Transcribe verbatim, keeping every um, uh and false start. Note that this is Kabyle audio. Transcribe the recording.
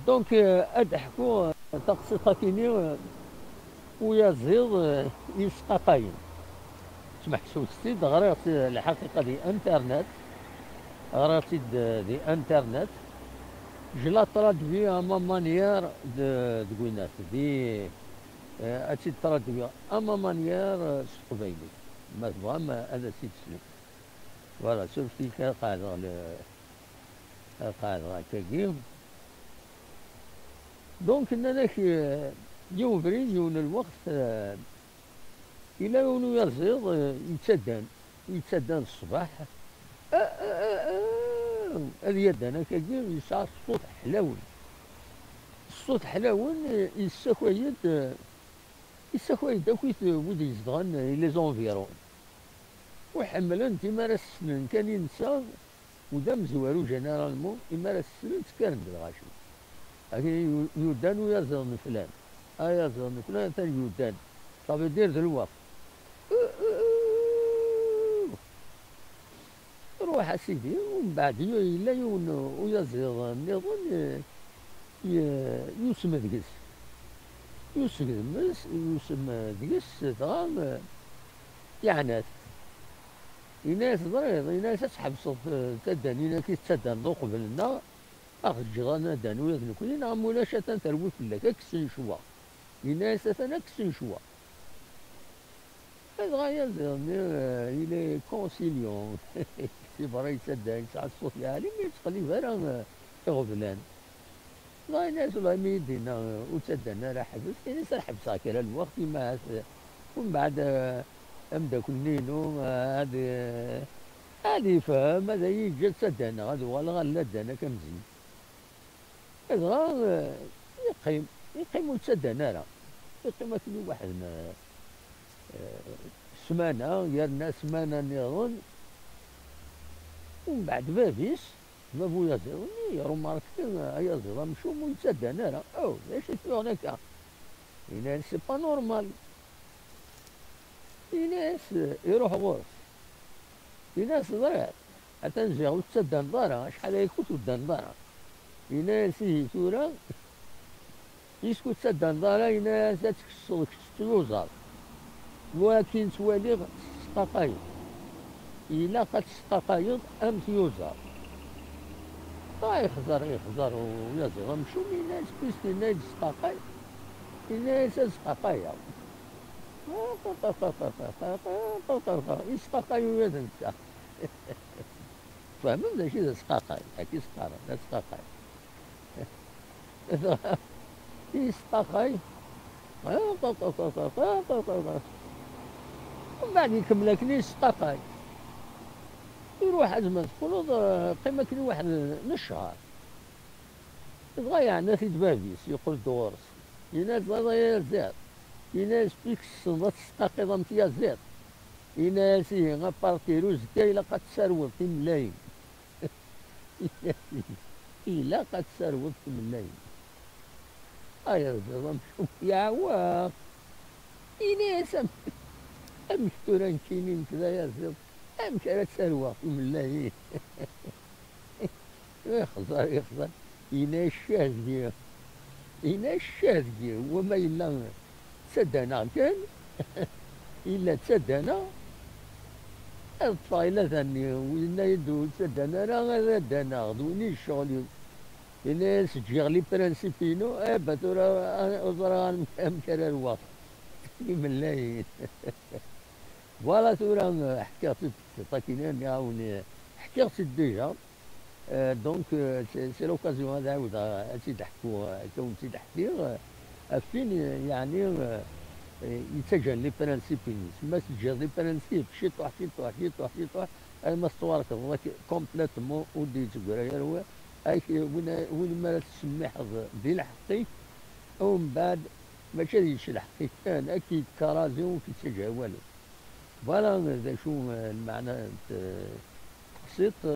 Donc, euh, ad ḥkuɣ, euh, taqsiṭ akini, euh, uyaziḍ, euh, yesqaqayen. Ttmeḥsuset-id, ɣriɣ-tt, euh, lḥaqiqa di internet. Ɣriɣ-tt-id, euh, di internet. Je la traduis à ma manière de, de Gwinat. Di, euh, ad tt-id-traduiɣ à ma manière, euh, s teqbaylit. Ma tebɣam, euh, ad as-id-teslem. Voilà, surfet-iyi kan qeɛdeɣ le, qeɛdeɣ akkagi. Donc, nnan-ak, euh, yiwen ubrid, yiwen lweqt, euh, yella yiwen uyaziḍ, euh, yettaddan, yettaddan ṣṣbeḥ, ah, ah, ah, ah, ad yaddan akkagi, yesɛa ṣṣut ḥlawen. Ṣṣut ḥlawen, euh, yessakay-d, euh, yessakay-d akk wid yezedɣen, euh, les environs. Ur ḥemmlen-t, imi ara s-ssnen kan i netta, u d amezwaru généralement, imi ara s-ssnen ttekkaren-d lɣaci. Agi yu-, yudan uyaziḍ n flan. Ayaziḍ n flan atan yudan. Ça veut dire d lweqt. Ruḥ a sidi, umbeɛd yu-, yella yiwen uyaziḍ nniḍen, eh, ye-, yusem deg-s. Yusem deg-s, yusem deg-s, dɣa, eh, yeɛna-t. Yenna-yas: "Ẓriḍ," yenna-yas, "ad tḥebseḍ, eh, taddani-agi tettaddaneḍ uqbel-nneɣ, ad ɣ-teǧǧeḍ ad naddan ula d nekkni, neɣ ma ulac atan terwi fell-ak, ad k-ssnen ccwa." Yenna-yas: "Atan ad k-ssnen ccwa." Dɣa ayaziḍ-nni, eh, il est conciliant. Si berra yettadda, yesɛa ṣṣut lɛali, ma yettqellib ara, eh, iɣeblan. Dɣa yenna-yas: "Wellah, imi i d-yenna, eh, ur ttaddan ara, ḥbes." Ini-as: "Ad ḥebseɣ kra n lweqt, imi ahat, eh, umbeɛd, eh, ameddakel-nni-inu, eh, ad, eh, ad yefhem, ad iyi-yeǧǧ ad ttaddaneɣ, ad uɣaleɣ ar laddan akka am zik." Dɣa, eh, yeqqim, yeqqim ur ttaddan ara. Yeqqim akken i waḥed n, eh, ssmana, yerna ssmana nniḍen. Umbeɛd bab-is, bab uyaziḍ-nni, irumarki ayaziḍ amcum ur yettaddan ara. Oh, d acu i t-yuɣen akka? Yenna-yas: "C'est pas normal." Yenna-yas, iruḥ ɣur-s. Yenna-yas: "Ẓriɣ, atan ziɣ ur tettaddaneḍ ara, acḥal aya ur tuddaneḍ ara." Yenna-yas: "Ihi tura, puisque ur tettaddaneḍ ara," yenna-yas, "ad tkesseḍ kečč tyuzaḍ. Wakin ttwaliɣ tesqaqayeḍ. Ilaq ad tesqaqayeḍ am tyuzaḍ." Dɣa yexẓer, yexẓer uyaziḍ amcum, yenna-yas, puisque yenna-yas sqaqay, yenna-yas: "Ad sqaqayeɣ." Yesqaqay ula d netta. Tfehmem d acu i d asqaqay? Akka i s-qqaren, d asqaqay. Yesqaqay. Umbeɛd ikemmel akken yesqaqay. Iruḥ, azma teqqleḍ, eh, qqim akken i waḥed n ccher. Dɣa yeɛna-t-id bab-is, yeqqel-d ɣur-s. Yenna-as: "Baba, ay aziḍ." Yenna-as: "Wi k-tessneḍ ad tesqaqiḍ am tyaziḍt?" Yenna-as: "Ihi, a partir uzekka ilaq ad tesserweḍ timellalin." Ilaq ad tesserweḍ timellalin. Ay aziḍ amcum yeɛweq. Yenna-as: "Am-, amek tura nekkini nekk d ayaziḍ, amek ara sserweɣ timellalin?" Ixẓer, ixẓer. Yenna-yas: "Ccah deg-i." Yenna-yas: "Ccah deg-i, wama yella ttaddaneɣ kan, yella ttaddaneɣ, ad ṭṭfeɣ ila d-nni, yenna-yi-d ur ttaddan ara, ad addaneɣ, d win i d ccɣel-iw." Yenna-yas: "Ǧǧiɣ les principes-inu, eh, ba tura, ah, ur ẓriɣ amek, amek ara rweɣ timellalin." Voilà, tura, eh, ḥkiɣ-tt-id, ṭakini, nniɣ-awen, eh, ḥkiɣ-tt-id déjà. Euh, donc, euh, c'est, c'est l'occasion ad ɛawdeɣ ad tt-id-ḥkuɣ, ad wen-tt-id-ḥkiɣ, euh, ɣef win, euh, yeɛni, euh, euh, yettaǧǧan les principes-ines. Ma teǧǧiḍ les principes, ciṭuḥ, ciṭuḥ, ciṭuḥ, ciṭuḥ, arma tettwarkeḍ complètement, ur d-yettgray ara wa-, ak-, win, win mi ara tettsemmiḥeḍ di lḥeqq-ik, umbeɛd mačči ad yečč lḥeqq-ik kan, ad k-yekkarazi, ur k-yettaǧǧa walu. Voilà d acu, eh, lmeɛna n t-, teqsiṭ.